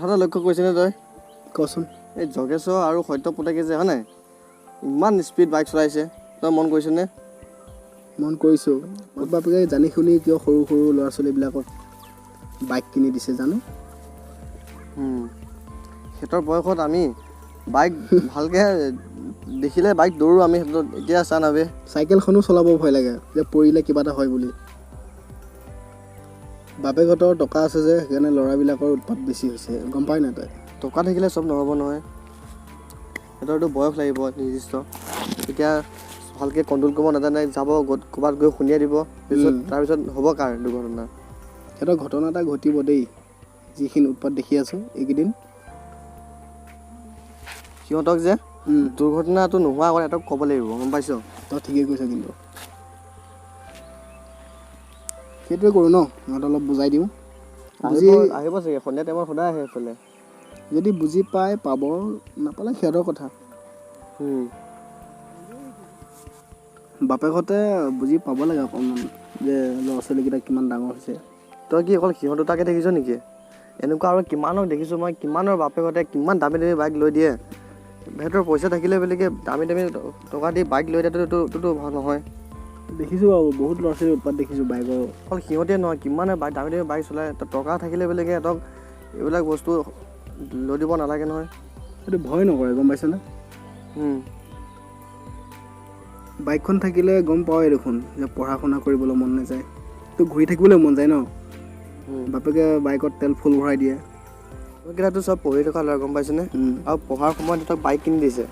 কথা এটা লক্ষ্য কৰিছেনে তই? কচোন। এই যোগেশ্বৰ আৰু সত্য পুতেকে যে হয় নাই ইমান স্পীড বাইক চলাইছে, তই মন কৰিছেনে? মন কৰিছোঁ। মাক বাপেকে জানি শুনি কিয় সৰু সৰু ল'ৰা ছোৱালীবিলাকক বাইক কিনি দিছে জানো? সিহঁতৰ বয়সত আমি বাইক ভালকৈ দেখিলে বাইক দৌৰোঁ আমি, সিহঁতৰ এতিয়া চা নাবে চাইকেলখনো চলাব ভয় লাগে যে পৰিলে কিবা এটা হয় বুলি। বাপেকহঁতৰ টকা আছে যে সেইকাৰণে ল'ৰাবিলাকৰ উৎপাত বেছি হৈছে, গম পাই নাই তই? টকা থাকিলে চব নহ'ব নহয়, সিহঁতৰতো বয়স লাগিব নিৰ্দিষ্ট। এতিয়া ভালকৈ কণ্ট্ৰল কৰিব নাজানে, যাব ক'ৰবাত গৈ খুন্দিয়াই দিব, পিছত তাৰপিছত হ'ব কাৰ দুৰ্ঘটনা। সিহঁতৰ ঘটনা এটা ঘটিব দেই, যিখিনি উৎপাত দেখি আছোঁ এইকেইদিন। সিহঁতক যে দুৰ্ঘটনাটো নোহোৱা আগত সিহঁতক ক'ব লাগিব, গম পাইছ? তই ঠিকেই কৈছ, কিন্তু সেইটোৱে কৰোঁ ন, সিহঁতক অলপ বুজাই দিওঁ। আহিব চাগে সন্ধিয়া টাইমত, সদায় আহে এইফালে। যদি বুজি পায় পাব, নাপালে সিহঁতৰ কথা। বাপেকহঁতে বুজি পাব লাগে অকণমান যে ল'ৰা ছোৱালীকেইটা কিমান ডাঙৰ হৈছে। তই কি অকল সিহঁত দুটাকে দেখিছ নেকি? এনেকুৱা আৰু কিমানক দেখিছোঁ মই, কিমানৰ বাপেকহঁতে কিমান দামী দামী বাইক লৈ দিয়ে। সিহঁতৰ পইচা থাকিলে বেলেগে দামী দামী টকা দি বাইক লৈ দিয়াটোতো ভাল নহয়। দেখিছোঁ বাৰু বহুত ল'ৰা ছোৱালীৰ উৎপাত দেখিছোঁ বাইকৰ। অকল সিহঁতে নহয়, কিমানে বাইক দামী দামী বাইক চলায়। টকা থাকিলে বেলেগে সিহঁতক এইবিলাক বস্তু লৈ দিব নালাগে নহয়। সেইটো ভয় নকৰে, গম পাইছনে? বাইকখন থাকিলে গম পাওঁৱেই দেখোন যে পঢ়া শুনা কৰিবলৈ মন নাযায়, তো ঘূৰি থাকিবলৈ মন যায় ন। বাপেকে বাইকত তেল ফুল ভৰাই দিয়ে। কেইটাতো চব পঢ়ি থকা ল'ৰা, গম পাইছেনে? আৰু পঢ়াৰ সময়ত সিহঁতক বাইক কিনি দিছে।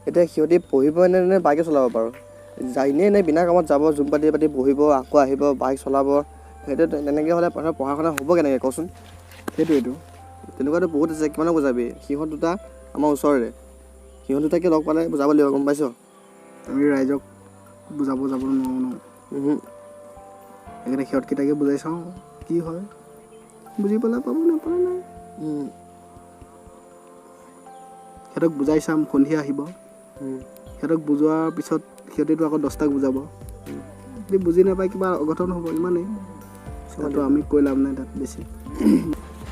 এতিয়া সিহঁতি পঢ়িব নে বাইকে চলাব পাৰোঁ এনেই এনেই বিনা কামত যাব, জুম পাতি পাতি বহিব, আকৌ আহিব বাইক চলাব। সেইটো তেনেকৈ হ'লে পঢ়া শুনা হ'ব কেনেকৈ কচোন? সেইটোৱেইটো, তেনেকুৱাতো বহুত আছে, কিমানক বুজাবি? সিহঁত দুটা আমাৰ ওচৰৰে, সিহঁত দুটাকে লগ পালে বুজাব লাগিব, গম পাইছ? আমি ৰাইজক বুজাব যাব নোৱাৰোঁ ন, সেইকাৰণে সিহঁতকেইটাকে বুজাই চাওঁ কি হয়। বুজি পালে পাব, নাপালে নাই। সিহঁতক বুজাই চাম, সন্ধিয়া আহিব। সিহঁতক বুজোৱাৰ পিছত সিহঁতেতো আকৌ 10টাক বুজাব। যদি বুজি নাপায় কিবা অঘটন হ'ব, ইমানেই। তাতো আমি কৈ লাভ নাই তাত বেছি।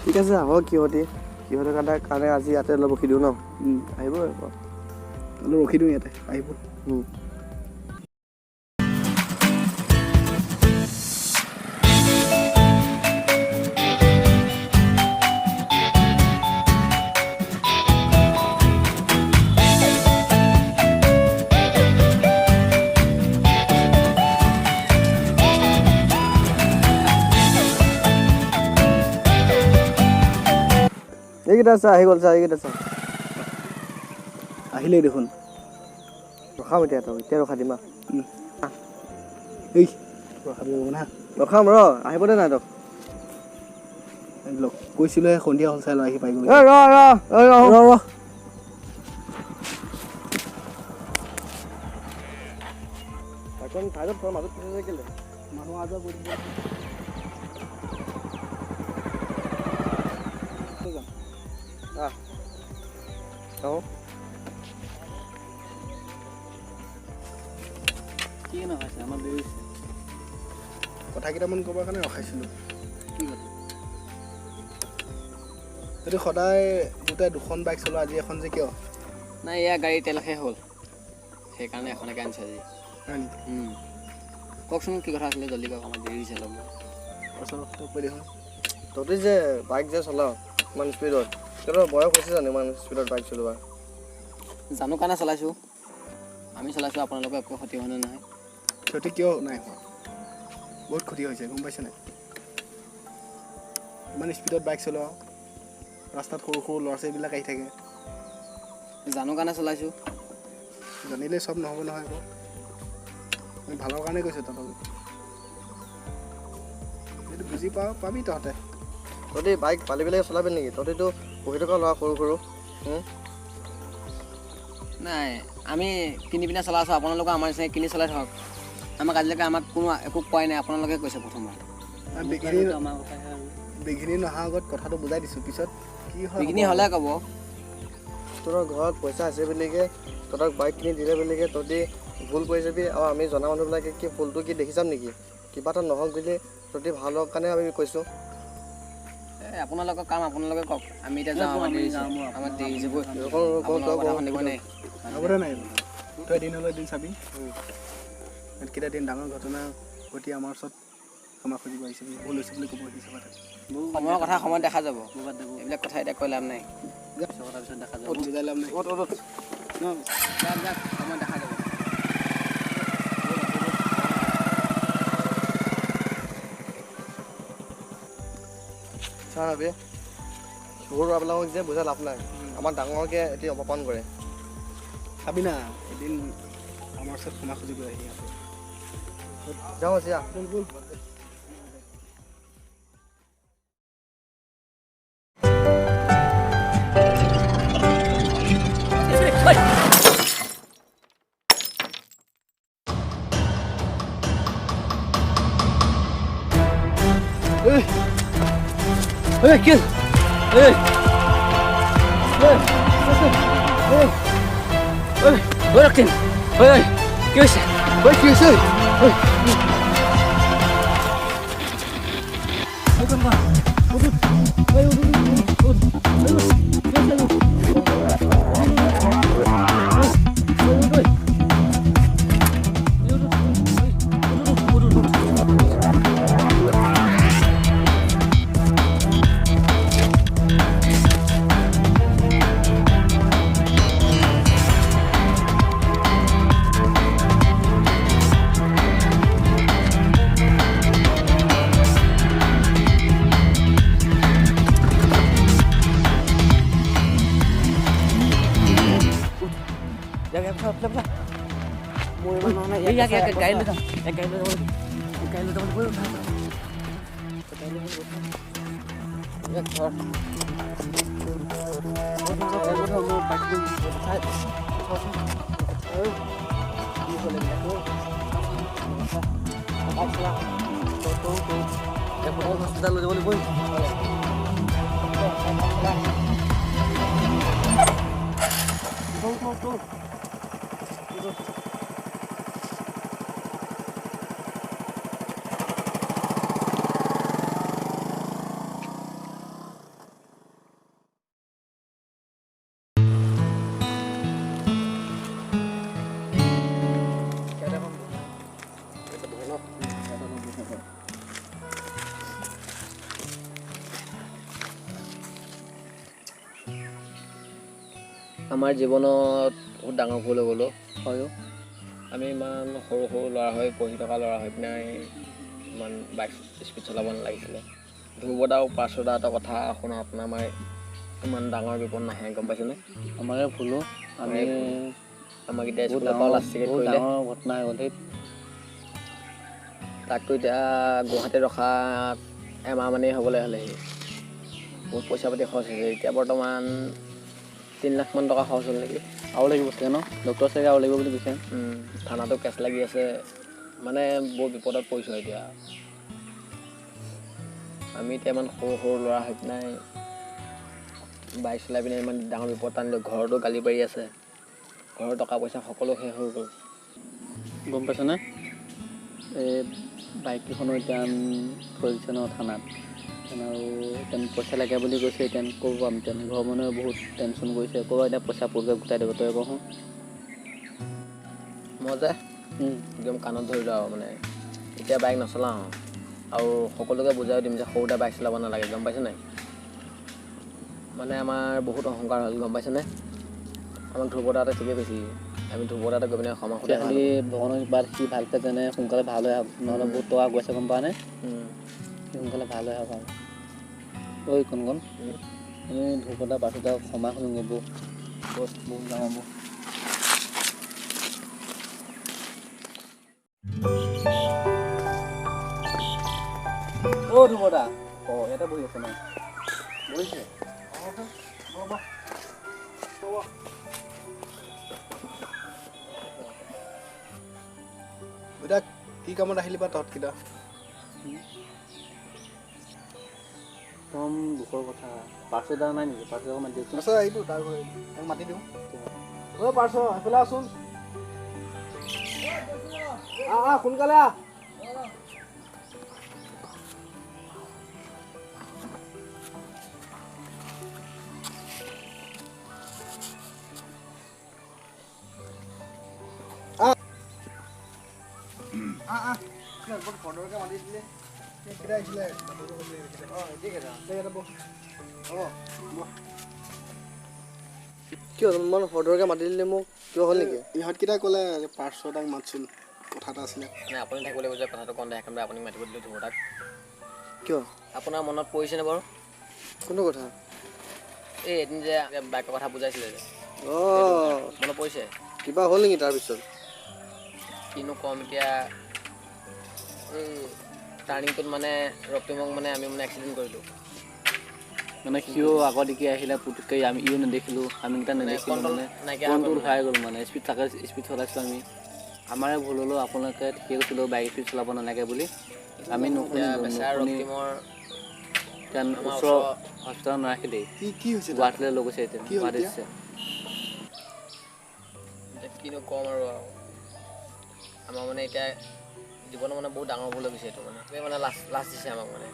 ঠিক আছে, আহক সিহঁতি। সিহঁতৰ কাৰণে আজি ইয়াতে অলপ ৰখি দিওঁ ন, আহিব অলপ ৰখি দিওঁ ইয়াতে, আহিব। এইকেইটা আছে, আহি গ'ল চা, এইকেইটা চা, আহিলেই দেখোন। ৰখাম এতিয়া, তই এতিয়া ৰখাই দিম। এই ৰখাবি না, ৰখাম ৰ, আহিব দে নাই তক কৈছিলোহে সন্ধিয়া হ'ল চাই ল, আহি পাই গ'ল। ৰ ৰ ৰ ৰ, চাইডত থ, মাজত ফচি কেলে মানুহ অহা যোৱা কৰি কথা কেইটামান ক'বৰ কাৰণে ৰখাইছিলোঁ। কি কথা? এইটো সদায় দুটাই দুখন বাইক চলোৱা, আজি এখন যে কিয়? নাই, এয়া গাড়ী তেল শেষ হ'ল, সেইকাৰণে এখনকে আনিছে আজি। হয় নেকি? কওকচোন কি কথা আছিলে, জলদি কওক, আমাৰ দেৰি হৈছে অলপ। কৈ দেখোন। তহঁতি যে বাইক যে চলাও ইমান স্পীডত, তহঁতৰ বয়স হৈছে জানো ইমান স্পীডত বাইক চলোৱা? জানো কাৰণে চলাইছোঁ, আমি চলাইছোঁ, আপোনালোকৰ একো ক্ষতি হোৱা নাই নহয়? ক্ষতি কিয় নাই হোৱা, বহুত ক্ষতি হৈছে, গম পাইছে নাই? ইমান স্পীডত বাইক চলোৱা, ৰাস্তাত সৰু সৰু ল'ৰা ছোৱালীবিলাক আহি থাকে। জানো কাৰণে চলাইছোঁ। জানিলে চব নহ'ব নহয় আকৌ, আমি ভালৰ কাৰণে কৈছোঁ তহঁতক। যদি বুজি পাওঁ পাবি তহঁতে। তহঁতি বাইক পালি পেলাই চলাবি নেকি? তহঁতিতো পঢ়ি থকা ল'ৰা সৰু সৰু। নাই, আমি কিনি পিনে চলাই আছোঁ, আপোনালোকে আমাৰ নিচিনাকৈ কিনি চলাই থাকক। আমাক আজিলৈকে আমাক কোনো একো কোৱাই নাই, আপোনালোকে কৈছে প্ৰথমবাৰ। বিঘিনি নহাৰ আগত কথাটো বুজাই দিছোঁ, পিছত কি হয় বিঘিনি হ'লে ক'ব। তহঁতৰ ঘৰত পইচা আছে বুলিকে তহঁতক বাইক কিনি দিলে বুলিকে তহঁতি ভুল কৰি যাবি, আৰু আমি জনা মানুহবিলাকে কি ভুলটো কি দেখি যাম নেকি? কিবা এটা নহওক বুলি তহঁতি ভাল হওক কাৰণে আমি কৈছোঁ। আপোনালোকৰ কাম আপোনালোকে কওক, আমি এতিয়া যাওঁ, আমাৰ দেৰি হৈছে। নাই তই এদিন হ'লেও এদিন চাবি, কেইটা দিন ডাঙৰ ঘটনা ঘটি আমাৰ ওচৰত ক্ষমা খুজিব আহিছে, ভুল হৈছে বুলি ক'ব আহিছে। সময়ৰ কথা সময়ত দেখা যাব, এইবিলাক কথা এতিয়া কৈ লাভ নাই। বুজাই লাভ নাই, সময়ত দেখা যাব। সৰু ল'ৰাবিলাকক যে বুজাই লাভ নাই, আমাৰ ডাঙৰকৈ এতিয়া অপমান কৰে। চাবি না এদিন আমাৰ ওচৰত ক্ষমা খুজিব আহি। যাওঁ আছি। কি হৈছে? কি হৈছে? হস্পিটাল লৈ যাব লাগিব। আমাৰ জীৱনত বহুত ডাঙৰ ভুল হৈ গ'লো। হয়, আমি ইমান সৰু সৰু ল'ৰা হৈ, পঢ়ি থকা ল'ৰা হৈ পিনে ইমান বাইক স্পীড চলাব নালাগিছিলে। ধ্ৰুৱদাও পাৰ্শ্বদাহঁতৰ কথা শুনা আপোনাৰ আমাৰ ইমান ডাঙৰ বিপদ নাহে, গম পাইছেনে? আমাৰে ভুলো, আমি আমাক এতিয়া স্কুলৰ পৰা লাষ্ট টিকেট কৰিলে, ঘটনা হৈ গ'ল। তাকতো এতিয়া গুৱাহাটীত ৰখা এমাহ মানেই হ'বলৈ হ'লেহি, বহুত পইচা পাতি খৰচ হৈছে। এতিয়া বৰ্তমান 3 লাখমান টকা খৰচ হ'ল নেকি? আৰু লাগিব চাগে ন? ডক্টৰ চাগে আৰু লাগিব বুলি কৈছে। থানাতো কেছ লাগি আছে, মানে বহুত বিপদত পৰিছোঁ এতিয়া আমি। এতিয়া ইমান সৰু সৰু ল'ৰা হৈ পিনে বাইক চলাই পিনে ইমান ডাঙৰ বিপদ টানিলোঁ, ঘৰতো গালি পাৰি আছে, ঘৰৰ টকা পইচা সকলো শেষ হৈ গ'ল। গম পাইছনে? এই বাইককেইখনো এতিয়া থৈ দিছে ন থানাত, আৰু এতিয়া পইচা লাগে বুলি কৈছে। এতিয়া ক'ব পাম এতিয়া ঘৰৰ মানুহে বহুত টেনশ্যন কৰিছে, ক'ৰবাত এতিয়া পইচা পুৰকৈ গোটাই দিব। তই কওঁ মই যে একদম কাণত ধৰিলোঁ আৰু, মানে এতিয়া বাইক নচলাওঁ আৰু সকলোকে বুজাই দিম যে সৰুতে বাইক চলাব নালাগে, গম পাইছে নাই? মানে আমাৰ বহুত অহংকাৰ হ'ল, গম পাইছেনে? আমাক ধ্ৰুৱদাহঁতে ঠিকেই কৈছিল, আমি ধ্ৰুৱদাহঁতে গৈ পিনে ক্ষমা সোধা। খালি ভগৱানৰ কৃপাত সি ভালকৈ যেনে সোনকালে ভাল হৈ আহক, নহ'লে বহুত টকা গৈছে, গম পোৱা নাই? সোনকালে ভাল হৈ আহক। আৰু ঐ কণ কণ, আমি ধ্ৰুৱদা পাৰ্শ্বদা ক্ষমা খুজিমগৈ, বহুত বহুত ডাঙৰ বৌ। অ' ধ্ৰুৱদা, অঁ ইয়াতে বহি আছে ন? বহিছে। এতিয়া কি কামত আহিলি বা তহঁতকেইটা? একদম দুখৰ কথা। পাৰ্শ্বদা নাই নেকি? পাৰ্শ্বদাক মাতি দিয়কচোন। আছে, এইটো তাৰ ঘৰ, তাক মাতি দিওঁ। ঐ পাৰ্শ্ব, এইফালে আহচোন। আহ আহ, সোনকালে আহ। কিয় ইমান সদৰকৈ মাতি দিলে মোক, কিয় হ'ল নেকি? ইহঁতকেইটা ক'লে পাৰ্শ্ব তাক মাতচোন, কথা এটা আছিলে। মানে আপুনি থাকিব লাগিব যে কথাটো কওঁতে, সেইকাৰণে আপুনি মাতিব দিলোঁ ধ্ৰুৱ তাক। কিয়? আপোনাৰ মনত পৰিছেনে বাৰু? কোনটো কথা? এই এদিন যে বাইকৰ কথা বুজাইছিলে যে। অঁ, মনত পৰিছে? কিবা হ'ল নেকি তাৰপিছত? কিনো ক'ম এতিয়া, এই টাৰ্ণিংটোত মানে ৰক্তিমক মানে আমি মানে এক্সিডেণ্ট কৰিলোঁ। মানে সিও আগত আহিলে পুতুককৈ, আমি ইও নেদেখিলোঁ, আমিকেইটা নেদেখিলোঁ, মানে কণ্ট্ৰল হেৰাই গ'ল, মানে স্পীড থাকে, স্পীড চলাইছিলোঁ আমি। আমাৰে ভুল হ'লেও আপোনালোকে ঠিকে কৈছিলোঁ বাইক স্পীড চলাব নালাগে বুলি, আমি নুশুনিলোঁ। ওচৰৰ হস্পিটেলত নাৰাখিলেই, গুৱাহাটীলৈ লৈ গৈছে, এতিয়া গুৱাহাটীত আছে। কিনো ক'ম আৰু, আমাৰ মানে এতিয়া জীৱনত মানে বহুত ডাঙৰ ভুল হৈ গৈছে এইটো, মানে মানে লাজ লাজ দিছে আমাক মানে।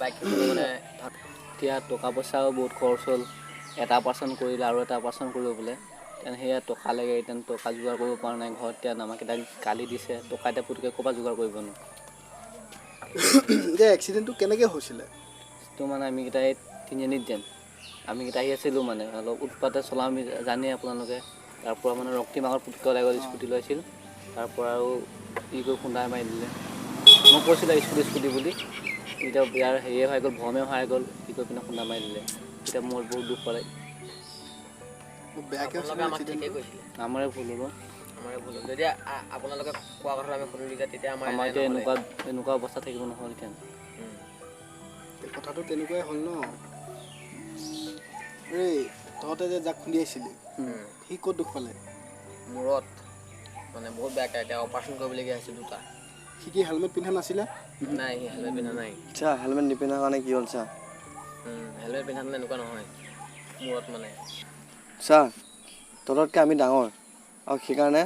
বাইক মানে এতিয়া টকা পইচাও বহুত খৰচ হ'ল, এটা অপাৰেশ্যন কৰিলে আৰু এটা অপাৰেশ্যন কৰিব বোলে, তেনে সেয়া টকা লাগে, এতিয়া টকা যোগাৰ কৰিব পৰা নাই ঘৰত, এতিয়া আমাক এতিয়া গালি দিছে, টকা এতিয়া পুতুককৈ ক'ৰপৰা যোগাৰ কৰিবনো? এতিয়া এক্সিডেণ্টটো কেনেকৈ হৈছিলে? সেইটো মানে আমিকেইটা এই তিনিআলিত যেন আমিকেইটা আহি আছিলোঁ, মানে অলপ উৎপাতে চলাওঁ আমি জানেই আপোনালোকে, তাৰপৰা মানে ৰক্তিম আগত পুতুককৈ ওলাই গ'ল, স্কুটি লৈছিল, তাৰপৰা আৰু ই গৈ খুন্দাই মাৰি দিলে। মই কৈছিলোঁ স্কুটি স্কুটি বুলি, এতিয়া ইয়াৰ হেৰিয়ে হৈ গ'ল, ভ্ৰমে হৈ গ'ল, ই গৈ পিনে খুন্দা মাৰি দিলে। এতিয়া মোৰ বহুত দুখ পালে। আমাৰে ভুল হ'ল, আমাৰে ভুল হ'ল। যদি আপোনালোকে কোৱা কথাটো আমি শুনিলোঁ তেতিয়া আমাৰ এতিয়া এনেকুৱা এনেকুৱা অৱস্থা থাকিব নহ'ল। এতিয়া কথাটো তেনেকুৱাই হ'ল ন। এই তহঁতে যে যাক খুন্দিয়াইছিলি, সি ক'ত দুখ পালে? মূৰত, মানে বহুত বেয়াকৈ, এতিয়া অপাৰেশ্যন কৰিবলগীয়া হৈছে দুটা। সি কি হেলমেট পিন্ধা নাছিলে? নাই, সি হেলমেট পিন্ধা নাই। আচ্ছা, হেলমেট নিপিন্ধাৰ কাৰণে কি হ'ল? চা, হেলমেট পিন্ধা মানে এনেকুৱা নহয়, মূৰত মানে। চা, তহঁততকৈ আমি ডাঙৰ আৰু সেইকাৰণে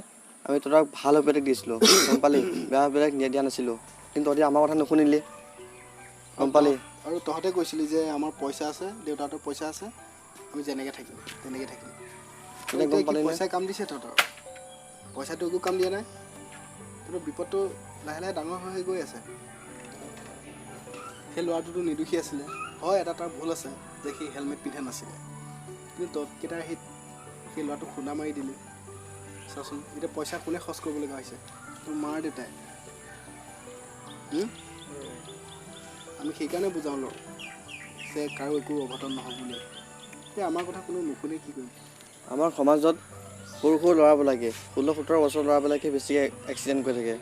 আমি তহঁতক ভাল উপদেশ দিছিলোঁ, গম পালি? বেয়া উপদেশ দিয়া নাছিলোঁ, কিন্তু তহঁতি আমাৰ কথা নুশুনিলি, গম পালি? আৰু তহঁতে কৈছিলি যে আমাৰ পইচা আছে, দেউতাহঁতৰ পইচা আছে, আমি যেনেকৈ থাকিম তেনেকৈ থাকিম। গম পালি? পইচাই কাম দিছে তহঁতৰ? পইচাটো একো কাম দিয়া নাই। তহঁতৰ বিপদটো লাহে লাহে ডাঙৰ হৈ গৈ আছে। সেই ল'ৰাটোতো নিৰ্দোষী আছিলে, হয় এটা তাৰ ভুল আছে যে সি হেলমেট পিন্ধা নাছিলে, কিন্তু তহঁতকেইটাৰ সেই ল'ৰাটোক খুন্দা মাৰি দিলি। চাচোন এতিয়া পইচা কোনে খৰচ কৰিব লগা হৈছে? তোৰ মাৰ দেউতাই। আমি সেইকাৰণে বুজাওঁ লওঁ যে কাৰো একো অঘটন নহওক বুলি। এতিয়া আমাৰ কথা কোনো নুশুনে, কি কৰিম? আমাৰ সমাজত সৰু সৰু ল'ৰাবিলাকে, 16-17 বছৰ ল'ৰাবিলাকে বেছিকৈ এক্সিডেণ্ট কৰি থাকে।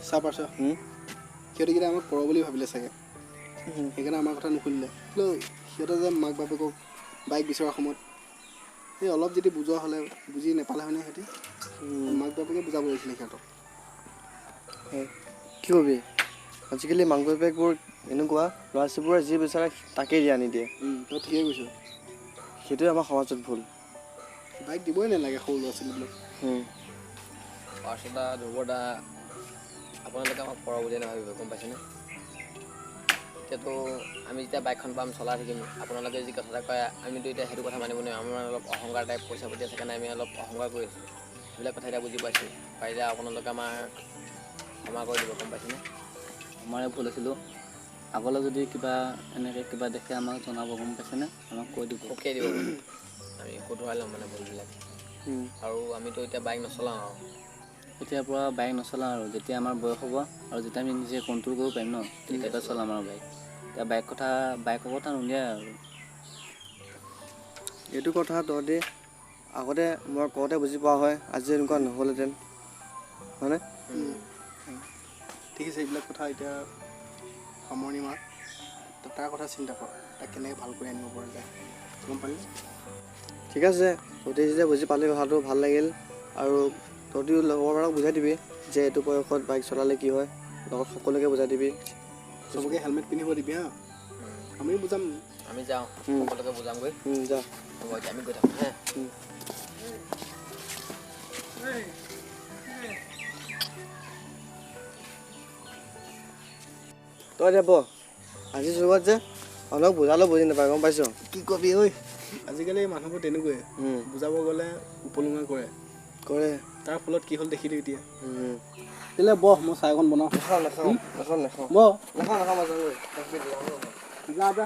চা পাৰছ, সিহঁতেকেইটা আমাক পৰ বুলি ভাবিলে চাগে, সেইকাৰণে আমাৰ কথা নুশুনিলে। কিন্তু সিহঁতে যে মাক বাপেকক বাইক বিচৰাৰ সময়ত এই অলপ যদি বুজোৱা হ'লে বুজি নাপালে হয়নে? সিহঁতি মাক বাপেকে বুজাব লাগিছিলে সিহঁতক। কি কবি, আজিকালি মাক বাপেকবোৰ এনেকুৱা, ল'ৰা ছোৱালীবোৰে যি বিচাৰে তাকেই দিয়া নিদিয়ে। তই ঠিকেই কৈছ, সেইটোৱে আমাৰ সমাজত ভুল। বাইক দিবই নালাগে সৰু ল'ৰা ছোৱালীবিলাক। পাৰ্চদা, ধ্ৰুৱদা, আপোনালোকে আমাক পৰ বুলিয়ে নাভাবিব, গম পাইছেনে? এতিয়াতো আমি যেতিয়া বাইকখন পাম চলাই থাকিম, আপোনালোকে যি কথা এটা কয় আমিতো এতিয়া সেইটো কথা মানিব নোৱাৰিম। আমাৰ অলপ অহংকাৰ টাইপ, পইচা পাতি আছে কাৰণে আমি অলপ অহংকাৰ কৰি আছোঁ, সেইবিলাক কথা এতিয়া বুজি পাইছোঁ। পাৰিলে আপোনালোকে আমাৰ ক্ষমা কৰি দিব, গম পাইছেনে? আমাৰে ভুল আছিলোঁ। আগলৈ যদি কিবা এনেকৈ কিবা দেখে আমাক জনাব, গম পাইছেনে? আমাক কৈ দিব, সকীয়াই দিব, আমি শুধৰাই ল'ম মানে ভুলবিলাক। আৰু আমিতো এতিয়া বাইক নচলাওঁ আৰু এতিয়াৰ পৰা বাইক নচলাওঁ আৰু যেতিয়া আমাৰ বয়স হ'ব আৰু যেতিয়া আমি নিজে কণ্ট্ৰল কৰিব পাৰিম ন, তেতিয়া চলাম আৰু বাইক। এতিয়া বাইকৰ কথা নুলিয়াই আৰু। এইটো কথা তহঁতি আগতে মই কওঁতে বুজি পোৱা হয়, আজি এনেকুৱা নহ'লহেঁতেন, হয়নে? ঠিক আছে, এইবিলাক কথা এতিয়া সামৰণি মাৰ, তাৰ কথা চিন্তা কৰ, তাক কেনেকৈ ভাল কৰি আনিব পৰা যায়, গম পালি? ঠিক আছে, তহঁতি যেতিয়া বুজি পালি কথাটো ভাল লাগিল। আৰু তহঁতিও লগৰবোৰক বুজাই দিবি যে এইটো বয়সত বাইক চলালে কি হয়, লগত সকলোকে বুজাই দিবি, চবকে হেলমেট পিন্ধিব দিবি। হা, আমিও বুজাম। আমি যাওঁ, সকলোকে বুজামগৈ। যা, হ'ব এতিয়া আমি গৈ থাকোঁ। হে, তই এতিয়া বহ। আজিৰ যুগত যে মানুহক বুজালেও বুজি নাপায়, গম পাইছ? কি কবি ঐ, আজিকালি মানুহবোৰ তেনেকুৱাই, বুজাব গ'লে উপলুঙা কৰে। কৰে। তাৰ ফলত কি হ'ল দেখিলি এতিয়া। তেতিয়াহ'লে বহ, মই চাহ অকণ বনাওঁ। নাখাওঁ, নাখাওঁ, নাখাওঁ, নাখাওঁ। বহ। নাখাওঁ, নাখাওঁ, মই যাওঁগৈ। যা যা।